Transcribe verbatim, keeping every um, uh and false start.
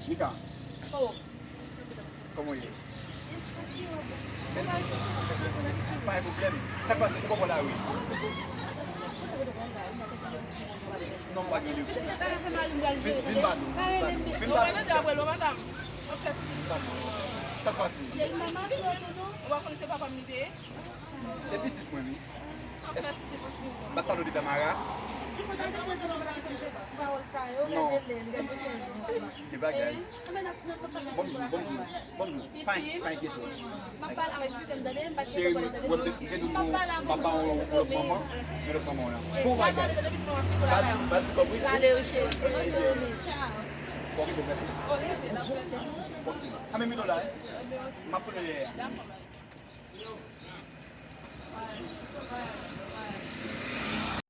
Mika, Oh. Kòman w ye? Pa gen pwoblèm. Sa k pase? Ou pa pran lari? Non, m pa gen de. Vin, vin ba nou. Vin ba nou. Sa k pase? Ou pa konnen se papa m li te ye? Se pitit mwen, wi. Èske m ap pale w de Tamara? Non. De bagay. Bon, bon, bon, bon, pa, pa enkyete w. Cheri, mwen te, te di w, m ap ba w yon lòt manman, yon lòt manman la. Bon bagay. Ba l ti, ba l ti kòb, wi. Bon, bon, bon. A, men mi do la, eh. M ap tounen dèyè a.